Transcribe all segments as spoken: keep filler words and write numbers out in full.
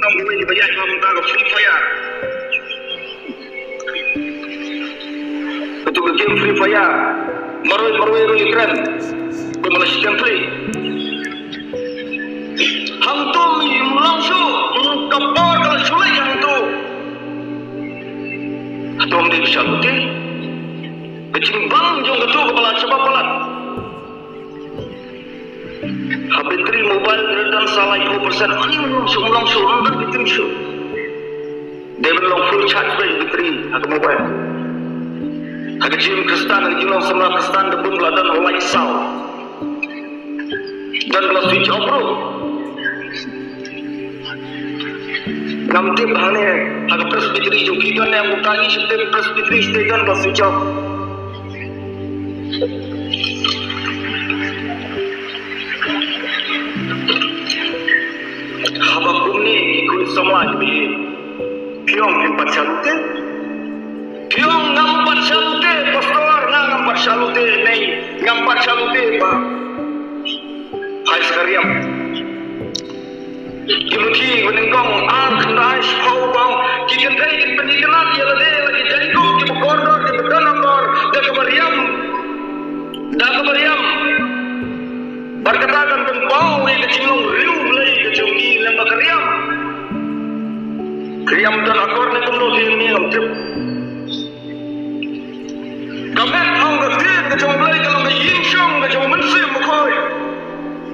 Ki mei kiba ïaid ha ka Free Fire. Katu ka game Free Fire. Marwei marwei ruh ïa kren. Kumba la shi gameplay. Hangto ym long shuh, ka por ka la shu leit hangto. Hato ym dei ba shalute? Ka jingbang jong katu kaba la shah palat. Ha battery mobile ka don sa laiphew percent. Ani ym long shuh, ym long shuh, ym don battery shuh. Dei ban long full charge ba battery ha ka mobile. Ha ka jingim Khristan, ha ka jinglong samla Khristan, ka bun ba la don light saw. Don ba la switch off ruh. Ngam tip hangne ha ka presbytery jong phi don ne, ym tang ïa shu tip presbytery state don ba la switch off. Haba kumne ki khun samla ki ba ïeit. Phi ong phim pat shalute? Phi ong ngam pat shalute, pastor, nga ngam pat shalute, mei, ngam pat shalute ba. Hai sa ka riam. Ki lynti ba nyngkong ar khyndai shiphew bang, ki kynthei kin pynitynnad ïa lade la ki jaiñkup kiba kordor kiba don akor da kaba riam. Da kaba riam. Bad kata kan pynpaw ïa ka jinglong riewblei ka jong ki lem bad ka riam. Ka riam don akor ne kumno phi ngam tip. Ka met ong ka ktien ka jong U Blei ka long ka ïing shong ka jong U Mynsiem Bakhuid.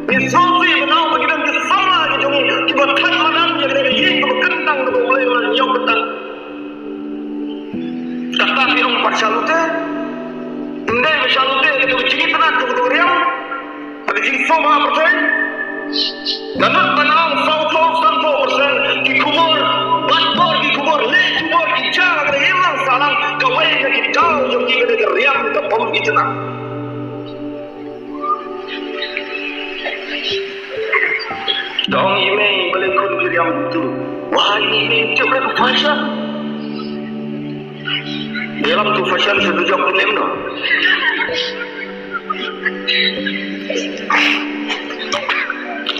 Ngi sngewsih ba nang ba ki don ki samla ki jong ngi kiba thad madan ïa kane ka ïing kaba kyntang kaba U Blei u la ñiew kyntang. Kata phi ong pat shalute? Ym dei ba shalute, kata ka jingitynnad, kata ka riam, kata ka jingsngewbha pyrthei. Nga nud ban ong sawphew sanphew percent ki khubor, bad bor ki khubor, leh khubor ki jia ha kane ka imlang sahlang, kawei na ki daw jong ki ka dei ka riam kaba ym itynnad. Dang ïa mei balei khun ki riam tu. Wah, ïa mei tu ka fashion. Ïalam tu fashion shu tu jong pynlem no.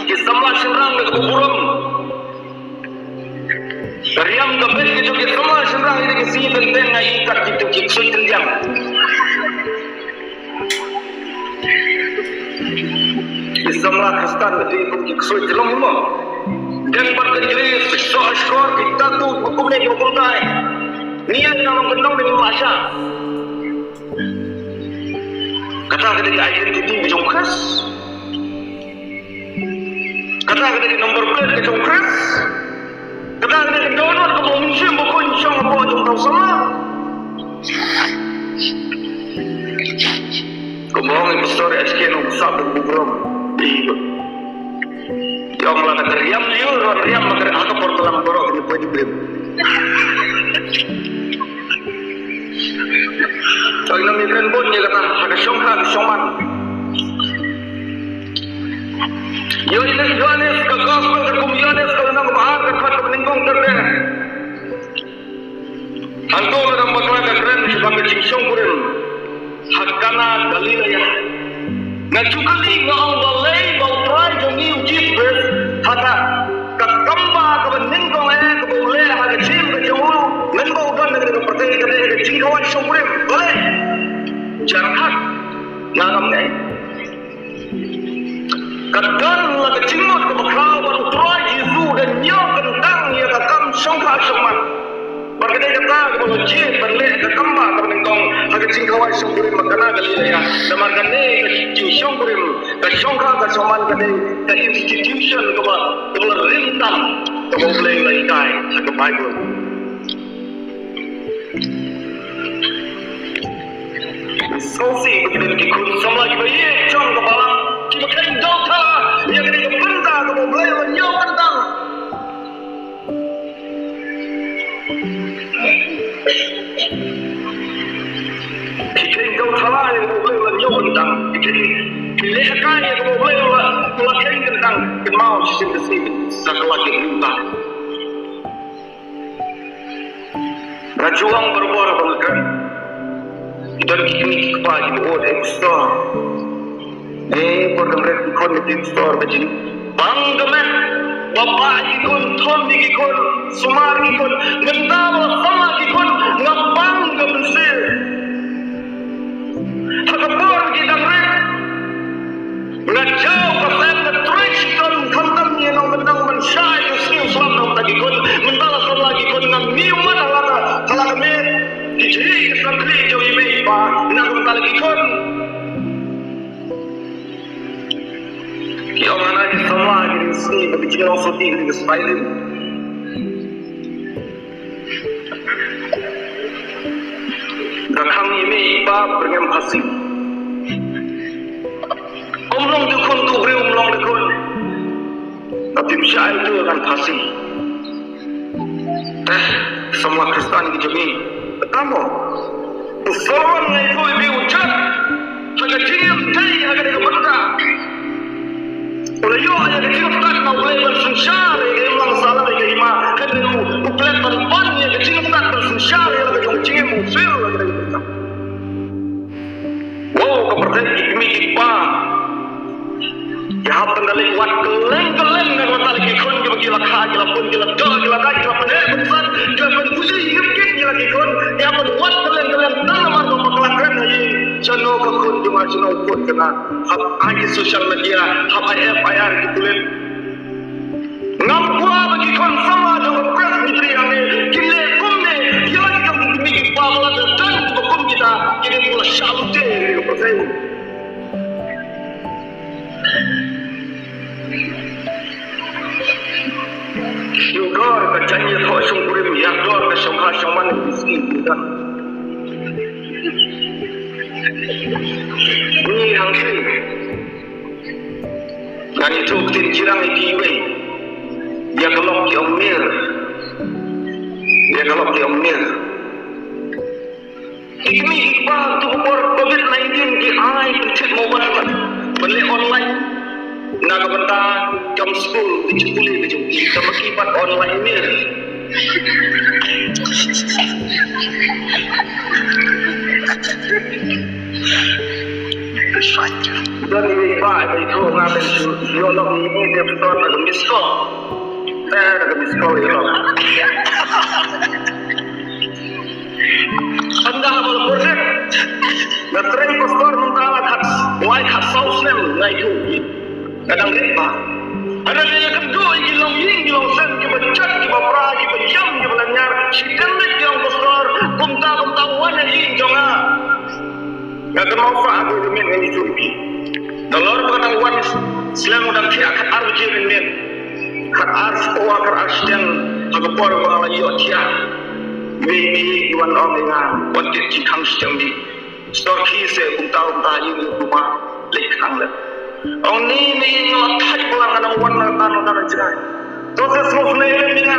Ki samla shynrang da ka burom. Ka riam ka beit ka jong ki samla shynrang ïa ki sngi teng teng, nga ïohi kat kito ki ksuid tynjang. Ki samla Khristan ka dei kum ki ksuid jyllong mo. Deng bad ka jri, soh shkor, ki tattoo, kumne ki kumtai. Ngi ïa nang long ka nong dei ma sha. Kata ka dei ka identity ka jong Khrist. Kata ka dei ka number plate ka jong Khrist. Kata ka dei ka dohnud kaba U Mynsiem Bakhuid un shong hapoh jong tang samla. Kumba ong i pastor H K Nongsa ba burom. Ïa ong la ka riam liur, riam ma ka ha ka por tlang baroh ka poi di brem. Oi, nang ïa kren bun ïa kata ha ka shongkha ka shongman. Ïoh ïa Ïoannis ka gospel ka kum Ïoannis ka lynnong ba ar ka dkhot kaba nyngkong ter ter. Hangto la dang bakla ka kren shaphang ka jingshongkurim ha Kana Galilea. Nga ju kylli, nga ong, balei ba U Trai jong ngi U Jisu Khrist ha ka, ka kamba kaba nyngkong eh kaba u leh ha ka jingim ka jong u, mynba u don ha ka pyrthei, ka dei ka jingkhawai shongkurim. Balei? Jyrnghat. Nga ngam ngei. Ka don la ka jingmut kaba khraw ba U Trai Jisu u da ñiew kyntang ïa ka kam shongkha shongman. Bad ka dei kata kaba la jied ban leh ka kamba kaba nyngkong ha ka jingkhawai shongkurim ha Kana Galilea. Namar kane ka jingshongkurim, ka shongkha ka shongman ka dei ka institution kaba, kaba la rim tam kaba U Blei u la hikai ha ka Baibl. Sngewsih ba ki don ki khun samla kiba ïeit jong ka balang, kiba kheiñ doh thala ïa kane ka bynta kaba U Blei u la ñiew kyntang. Ki kheiñ doh thala ïa kaba U Blei u la ñiew kyntang. Ki kheiñ, ki lehkai ïa kaba U Blei u la, u la kheiñ kyntang. Kynmaw shisien ka sngi sa ka la ki ryngkat. Nga ju ong barabor ba nga kren. Ki don ki kmie ki kpa kiba ot, eh, pastor. Eh, por dang ret ki khun ki pastor ka jingpang ka met. Ba bah ïa ki khun, thom ïa ki khun, sumar ïa ki khun, mynta ba la samla ki khun, nga pang ka mynsiem. Ha ka por ki dang rit, nga jaw ka seng, nga trei shitom, khamtam ïa nongkyndong ban shai ïa u sniew slap na ka bynta ki khun, mynta la samla ki khun, nga mih mat ha la ka, ha la ka miet, ki jhieh ki san khlieh jong i mei i pa na ka bynta ki khun. Ki ong hana ki samla ki riewsngi ba ki jinglong soti ki riewsngi. Ka khang i mei i pa byrngem phasi. Ym long te khun, tu briew ym long te khun. Ka tim shai tu ngan phasi. Te samla Khristan ki jong ngi. Tamo. U Solomon ngai ko i bi u jat. Ha ka jingim dei ha ka dei ka bynta. U la ïoh ïa ka jingstad na U Blei ban synshar ïa ka imlang sahlang ïa ka hima. Hynrei u, u klet ban pan ïa ka jingstad ban synshar ïa ka jong jingim u fail ïa ka dei ka bynta. Wow, ka pyrthei ki kmie ki kpa. Ki hap ban da leit wad kylleng kylleng na ka bynta ki khun kiba ki la kha, ki la pun, ki la doh, ki la dait, ki la pynheh pynsan, ki la pynpuji ïa ki kit ïa la ki khun. Ki hap ban wad kylleng kylleng tang namar ba bakla kren ha ïing. Shano ka khun jong nga, shano u khun jong nga. Hap ai ki social media, hap ai F I R ki pulit. Ngam kwah ba ki khun samla jong ka Presbytery hangne kin leh kumne ïa la ki kam ki kmie ki kpa ba la dang don kiba kum kita, ki dei ba la shah lute ïa ka pyrthei. Ïa dor ka jaiñ ïathoh shongkurim, ïa dor ka shongkha shongman ki ski ki dan. Ni hangtei. Ngan ïathuh ktien Jirang ïa kiwei. Ïa ka lok ki ong mir. Ïa ka lok ki ong mir. Ki kmie ki kpa ha tu ka por covid nineteen ki ai pynthit mobile ban leh online. Na ka bynta kam skul ki jingpule ki jong ki kaba ki pat online mir. Don i ba i ba i tho nga ben shu ïoh lok i i dep ton na ka miss call. Eh, na ka miss call ïoh lok. Ynda ba la pyrshah. Na trei pastor mynta la khat wai khat saw snem ngai tu. Ka dang rit ba. Hynrei ïa kynduh ïa ki longïing ki longsem kiba jot kiba pra kiba ïam kiba lynñiar. Shiteng leit ki ong pastor kumta kumta wan ïa ïing jong nga. Nga kynmaw sa ha kawei ka miet ngan ïathuh ïa phi. Nalor ba ka dang wan slem u dang thiah khat ar baje mynmiet. Khat ar spah khat ar shiteng ha ka por ba nga la ïoh thiah. Mei mei ki wan ong ïa nga wan tip jingkhang shiteng mei. Sdor khie se kumta kumta ïa u kuma leit khang leh. Ong ni ni nga la thait ba la nga nang wan na tan na tan na jngai. To se sngewsynei lem ïa nga.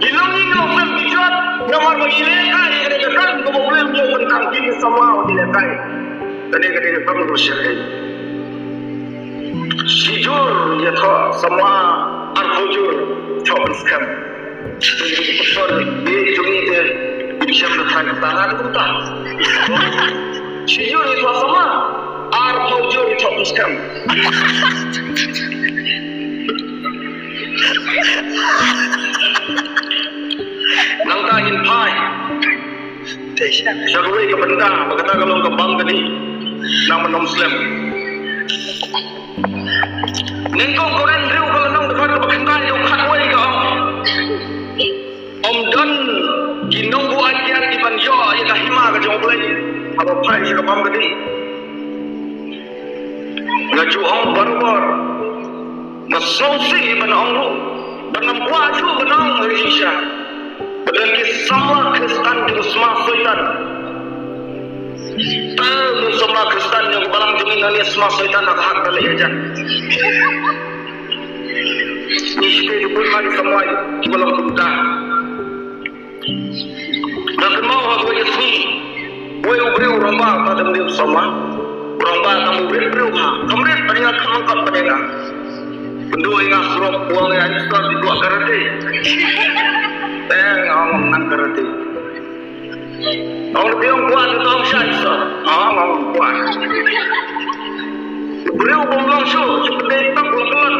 Ki long ni nga long sem ki jot namar ba ki lehkai ïa kane ka kam kaba U Blei u ïoh ban tang ki samla ba ki lehkai. Kane kane ka kam kaba shyrkhei. Shi jur ïathoh samla arphew jur thoh pynskhem. Pastor, be jong ngi te, be shem da thai kumta, na kumta. Shi jur ïathoh samla arphew jur ïathoh pynskhem. Nangta ngin phai sha kawei ka bynta ba kata ka long ka bam ka dih. Nang ban ym slem. Nyngkong ka ren briew ka lynnong dkhot kaba khyndai dkhot khatwei ka ong, ym don ki nongbuaid kiad ki ban ïoh ïa ka hima ka jong U Blei haba phai sha ka bam ka dih. Nga ju ong barabor. Nga sngewsih ban ong ruh ba ngam kwah shuh ban ong ha ka jingshisha ba don ki samla Khristan kiba sma Soitan. Te u samla Khristan jong ka balang jong ngi nangne sma Soitan ha ka hak ba leh hajan. Ngi shu dei ki bun ma ki samla kiba long kumta. Nga kynmaw ha kawei ka sngi, uwei u briew u rangbah, ta dang dei u samla. U rangbah tang u rit briew ha. Kam rit, pynïa kam nang kam pynïa. Pynduh ïa nga surok, u ong ïa nga, "Pastor, phi kwah karate?" Te nga ong, "Ym nang karate." Ong, "Phi ong kwah, phi ong shai, Pastor." Nga ong, "Ym kwah." U briew bym long shuh, shu pyndei tok la kyllon.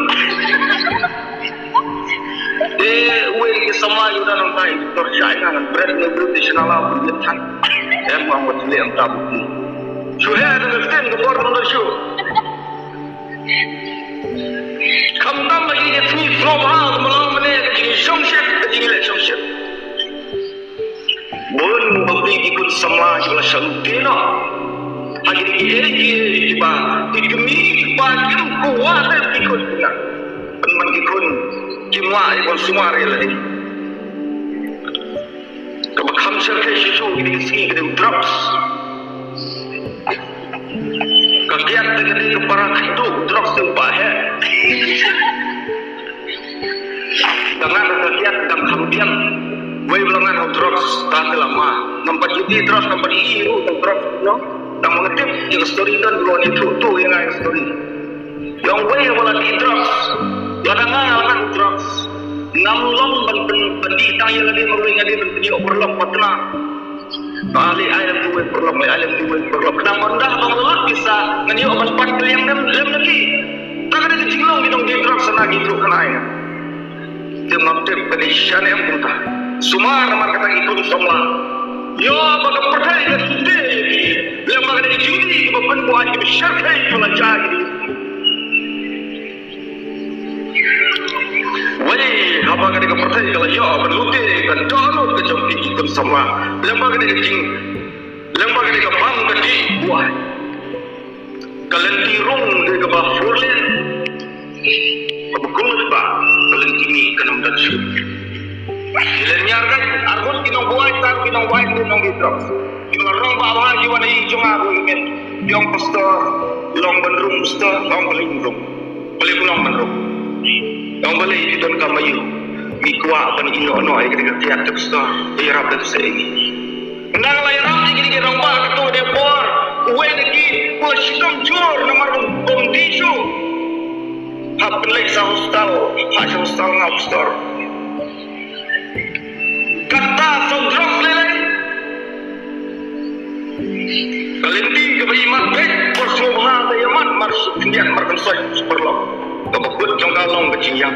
Te uwei ki samla ïa u dang nang tai tor shai ngan bret ne bret ne shnala bret ne than. Em ngam wat le am ta bukni. Shu he da ngan sten ka bor nang shu. Khamtam ba ki sngi sngewbha ka ma long mane ka jingshongshit ka jingleh shongshit. Bun ba phi ki khun samla kiba la shah lute noh ha kine kiei kiei kiba ki kmie ki kpa kim kwah te ki khun ki ngat. Pynban ki khun kim lah ïa ban sumar ïa lade. Kaba kham shyrkhei shuh shuh kine ki sngi ka dei u drugs. Ka kiad te ka dei ka para khatduh u drugs te u ba heh. Dang ngan ka kiad dang kham biang. Wei ba la ngan ha u drugs ta te la ma. Namar ba ïa ki drugs namar ba ïa ki ruh tang drugs noh. Tang ma nga tip ïa ka story don ba la wan ïathuh ïa nga ïa ka story. Ïa ong wei ba la dih drugs. Lada nga la ngan drugs, ngam long ban pyn, pyndih tang ïa lade marwei, nga dei ban pynïoh paralok patna. Nga leh ai lem duwai paralok, leh ai lem duwai paralok. Khnang ban dah ba nga la lut pisa ngan ïoh ban pat kylliang lem, lem na ki. Ta ka dei ka jinglong ki nongdih drugs na ki truh kane. Te ngam tip ka dei shisha ne em kumta. Sumar namar kata ki khun samla. Ïoh ba ka pyrthei ka lute ïa ki. Lem ba ka dei ka jingdih kiba pynbuaid kiba shyrkhei kiba la jia ki. Wei haba ka dei ka pyrthei ka la ïoh ban lute ka dohnud ka jong ki ki khun samla. Lem ba ka dei ka jing, lem ba ka dei ka bam ka dih buaid. Ka lynti rung dei kaba four lane. Kaba kut ba ka lynti mih kan ym don shuh. Ki lynñiar kan arngut ki nongbuaid, tang ki nongbuaid ki nongdih drugs. Ki la rangbah bha ki wan ha ïing jong nga, ko i men. Ki ong pastor, long ban rung pastor, ong balei rung. Balei ku long ban rung. Ong balei ki don kam aïu. Ngi kwah ban ïehnoh noh ïa ka dei ka kiad te pastor. Ïarap da ka sei. Nang la ïarap ïa kine ki rangbah kato ka dei por. Uwei na ki u la shitom jur namar ba um dih shuh. Hap pynleit sha hospital, hap sha hospital nga pastor. Kata sa u drugs lei lei. Ka lynti kaba ïa mat beit, por sngewbha te ïa mat, mar shu khyndiat mar kan soi shu paralok. Kaba kut jong ka long ka jingïap.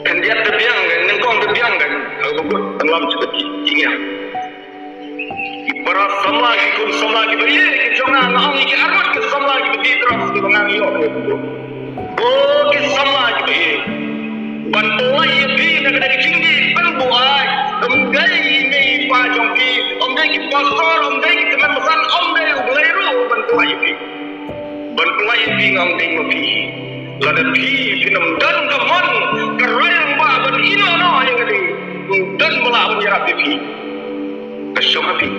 Khyndiat te biang ka, nyngkong te biang ka, kaba kut tang long shu ka jingïap. Ki para samla, ki khun samla kiba ïeit ki jong nga, nga ong ïa ki arngut ki samla kiba dih drugs kiba nga ïoh ïa ki. O ki samla kiba ïeit, ban pynlait ïa phi na ka dei ka jingdih pynbuaid. Ym dei i mei i pa jong phi, ym dei ki pastor, ym dei ki tymmen basan, ym dei U Blei ruh ban pynlait ïa phi. Ban pynlait ïa phi nga ong dei ma phi. Lada phi phin ym don ka mon ka rai rangbah ban ïehnoh noh ïa ka dei, ym don ba lah ban ïarap ïa phi. Ka shong ha phi.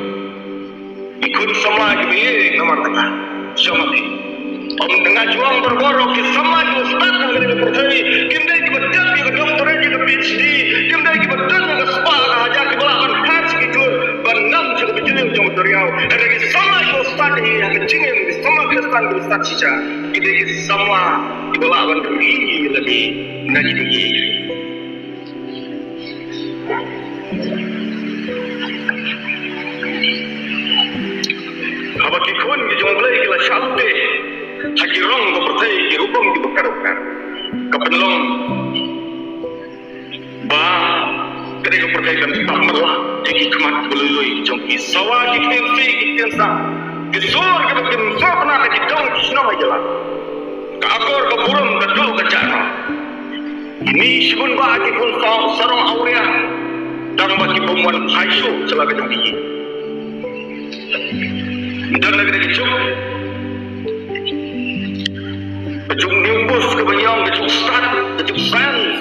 Ki khun samla kiba ïeit namar kata. Shong ha phi. Ym tang nga juang barabor, ki samla kiba stad ha kane ka pyrthei kim dei kiba dep ïa ka doctorate ïa ka PhD, kim dei kiba don ïa ka spah ka hajar kiba lah ban hap ki jur ban ngam sha ka bijliew jong ka duriaw. Hynrei ki samla kiba stad ïa ka jingim, ki samla Khristan kiba stad shisha, ki dei ki samla kiba lah ban ri ïa lade na kine ki Haba ki khun ki jong U Blei ki la shah lute ha ki rong ka pyrthei ki rukom kiba kar kar, ka pynlong ba ka dei ka pyrthei kan tap matlah ïa ki khmat ba lui lui jong ki. Sawa ki ktien sih ki ktien sang, ki sur kiba kim sur pynah ha ki dong ki shnong ha ki la. Ka akor ka burom ka duh ka jah noh. Kine shibun bah ki khun sarong awria, tang ba ki bym wan phai shuh sha la ka jong ki. Don la ka dei ka juk, ka juk new bus, ka ba ñiong, ka juk stad, ka juk science.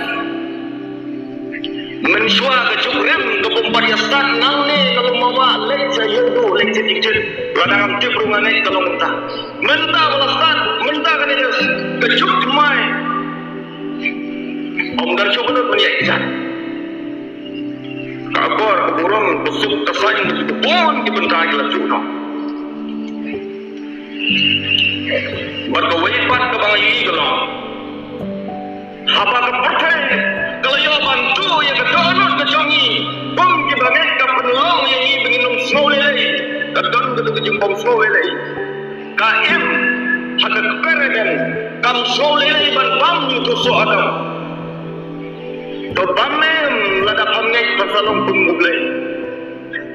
Mynshuwa ka juk rim ka bym pat ïa stad, nangne na lum mawbah leit sha ïewduh leit sha jingjit. Lada ngam tip ruh nga ngeit ka long mynta. Mynta ba la stad, mynta ka dei ka juk thymmai. Ym don shuh ban ïaid jan. Ka akor ka burom, ka suk ka saiñ, ka bun ki bynta ki la juh noh. Bad kawei pat kaba nga ïohi ka long, haba ka pyrthei ka la ïoh ban tuh ïa ka dohnud ka jong ngi, bun kiba ngeit ka pynlong ïa ngi ba ngin ym sngew lei lei. Ka don kata ka jingbym sngew lei lei. Ka im ha ka kper Eden, kam sngew lei lei ban bam ïa uto u soh Adam. Ba bam em lada pham ngeit ba sa long kum U Blei.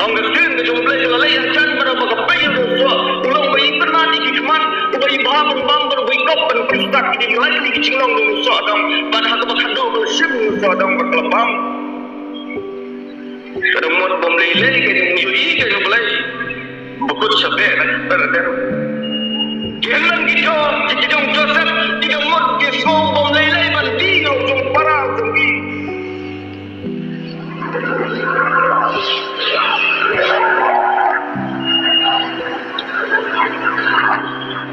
Ong ka ktien ka jong U Blei ka la leh ïa ka jaiñ ba ka pei ïa u soh, u long ba i pynman ïa ki khmat, uba i bha ban bam, ba uba i kop ban pynstad, ki dei ki lait ki jinglong jong u soh dong, bad ha kaba khadduh ba la shim u soh dong ba ka la bam. Ka dang mut bym lei lei ka jong u, ïohi ka jong U Blei. Ba kut sha beh na ki pyrthei. Ki hynmen ki jong, ki jong Joseph, ki dang mut ki sngew bym lei lei ban die ïa la u jong para jong ki.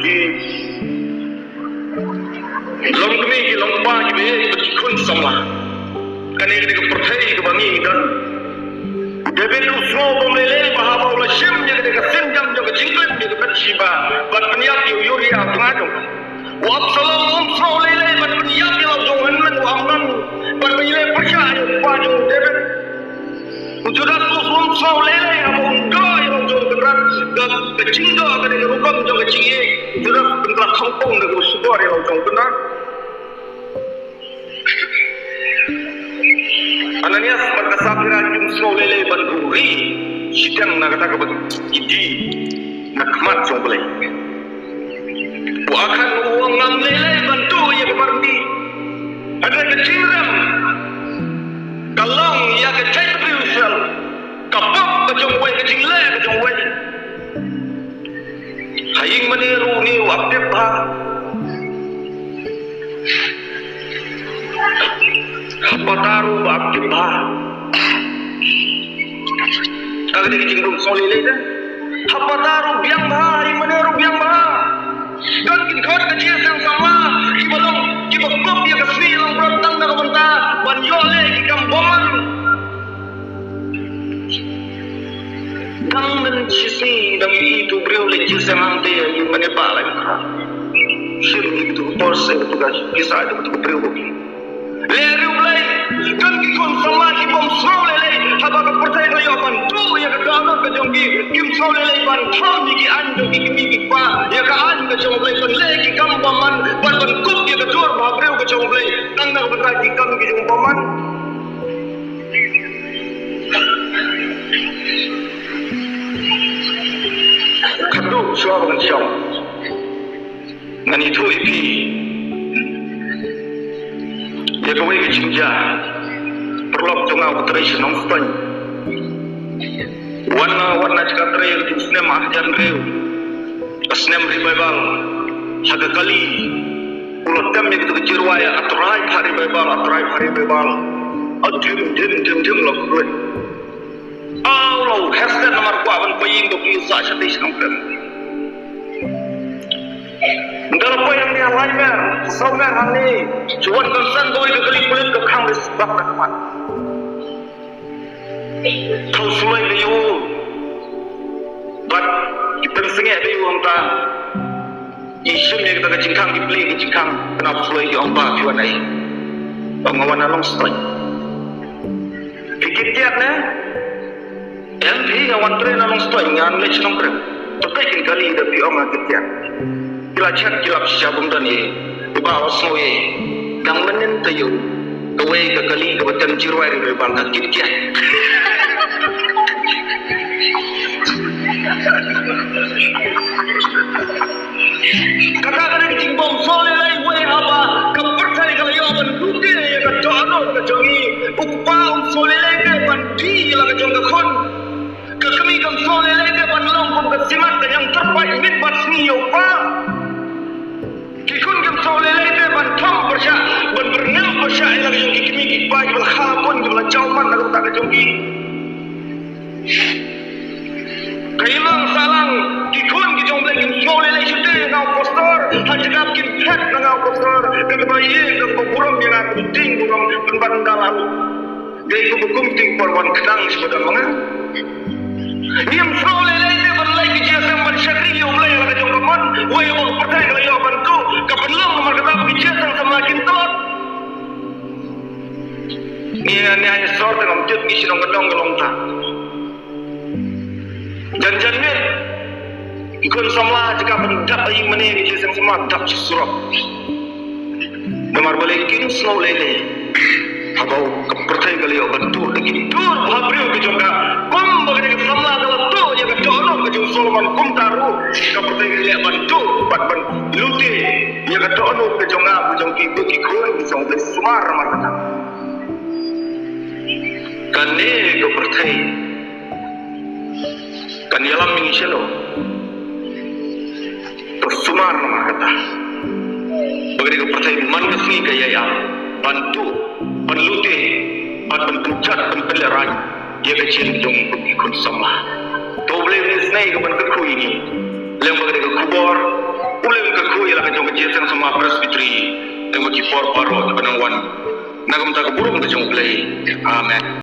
Ki long kmie ki long kpa kiba ïeit bad ki khun samla. Kane ka dei ka pyrthei kaba ngi don. U David u sngew bym lei lei ba haba u la shim ïa kane ka sienjam jong ka jingklim ïa ka Bathsheba bad pynïap ïa u Uriah u tnga jong ka. U Absalom um sngew lei lei ban pynïap ïa la u jong u hynmen u Amnon bad ban ïaleh pyrshah ïa u kpa jong u David. U Judas u sngew lei lei haba un doh ïa la u jong u Kynrad, ka, ka jingdoh ka dei ka rukom jong ka jingïeit. U Judas u pynkylla khongpong da kaba shukor ïa la u jong u Kynrad. Ananias bad ka Saphira kim sngew lei lei ban ruri shiteng na kata kaba ki die na khmat jong U Blei. U Akhan u ong ngam lei lei ban tuh ïa ka byrni. Hynrei ka jingrem ka long ïa ka jaitbynriew Israel. Ka pop ka jong uwei, ka jingleh ka jong uwei. Ha ïing mane ruh une u ap tip bha. Ha pata ruh ba ap tip bha. Ka dei ka jingdum sngewlei lei te. Ha pata ruh biang bha, ha ïing mane ruh biang bha. Don ki dkhot ka jingïaseng samla kiba long, kiba kup ïa ka sngi langbrot tang na ka bynta ban ïoh leh ki kam bymman. Dang mynta shisien dang ïohi tu briew leit jingïaseng hangta ïa mane ba la ïa ka. Shim ïa tu ka pos, ïa tu ka pisa, ïa tu ka briew. Leh riewblei, don ki khun samla ki bym sngew lei lei haba ka pyrthei ka ïoh ban tuh ïa ka dohnud ka jong ki, kim sngew lei lei ban thom ïa ki aiñ jong ki kmie ki kpa, ïa ka aiñ ka jong U Blei ban leh ki kam bymman, ban, ban kup ïa ka dur bhabriew ka jong U Blei tang na ka bynta ki kam ki jong bymman. Khatduh shuwa ba ngan shong, ngan ïathuh ïa phi ïa kawei ka jingjia. Paralok jong nga uba trei sha Nongstoiñ, wan, wan na jaka trei ha ka snem ar hajar hynriew, ka snem revival, ha ka kali. U la tem ïa kito ki jingrwai, A Trai pha revival, A Trai pha revival. A dim dim dim dim la khuid. Aw, la u hestet namar kwah ban peit ïing, da u phi sah shatei sha Nongkrem. Ynda la poi hangne ha Laimer, Sawmer hangne, shu wan kynsan kawei ka kali pulit ka khang da sbak na khmat. Thaw suloi ka ïa u. Bad ki pynsngewsih da ïa u hangta. Ki shim ïa kata ka jingkhang, ki plie ka jingkhang, kynap suloi, ki ong, "Bah, phi wan naei?" Ong, "Nga wan na Nongstoiñ." "Phi kit kiad ne?" "Em phi, nga wan trei na Nongstoiñ, ngan leit sha Nongkrem." "To peit kin kali da phi ong nga kit kiad." Ki la chet ki lap shisha, bym don ei. Iba la sngew ei. Dang mynnin te ïa u, kawei ka kali kaba tem jingrwai revival ka kit kiad. Kata ka dei ka jingbymsngew lei lei wei haba ka pyrthei ka la ïoh ban duh ïa ka dohnud ka jong ngi. U kpa um sngew lei lei te ban die ïa la ka jong ka khun. Ka kmie kam sngew lei lei te ban long kum ka simat ka ñiangtyrpaid miet bad sngi ïa u kpa. Ki khun kim sngew lei lei te ban thom pyrshah, ban byrngem pyrshah ïa la ka jong ki kmie ki kpa kiba la kha la bun, kiba la jaw man na ka bynta ka jong ki. Ka imlang sahlang, ki khun ki jong U Blei kim sngew lei lei shuh te ïa nga u pastor, ha jaka ba kin phet na nga u pastor, kaba ïeit, kaba burom ïa nga, kaba tieng burom, pynban da la ruh. Dei kumba kum tieng por wan khnang sha ba don ma nga. Ngim sngew lei lei te ban leit ka jingïaseng ban shakri ïa U Blei la ka jong ka mon, wei ba ka pyrthei ka la ïoh ban tuh, ka pynlong namar kata ba ka jingïaseng samla kin tlot. Ngi, ngi ïa sor te ngam jut ngi shnong ka dong ka long ta. Jan jan miet ki khun samla jaka ban dap ïa mane ki jingïaseng samla dap shi surok. Namar balei kim sngew lei lei haba ka pyrthei ka la ïoh ban tuh da ki dur bhabriew ka jong ka. Kumba ka dei ka samla ka la tuh ïa ka dohnud ka jong u Solomon, kumta ruh ka pyrthei ka la ïoh ban tuh bad ban lute ïa ka dohnud ka jong nga, ka jong ki, ki khun ka jong u Blei. Sumar namar kata. Kane ka pyrthei kan ïalam ïa ngi shano? To sumar namar kata. Ba ka dei ka pyrthei man ka sngi ka ïai ap ban tuh, ban lute, ban, ban pynjot, ban pynlehraiñ ïa ka jingim jong ngi kum ki khun samla. To U Blei un isynei ka ban kyrkhu ïa ngi. Lem ba ka dei ka khubor, U Blei un kyrkhu ïa la ka jong ka Jingïaseng Samla Presbytery. Lem ba ki por baroh kiba nang wan na ka bynta ka burom ka jong U Blei. Amen.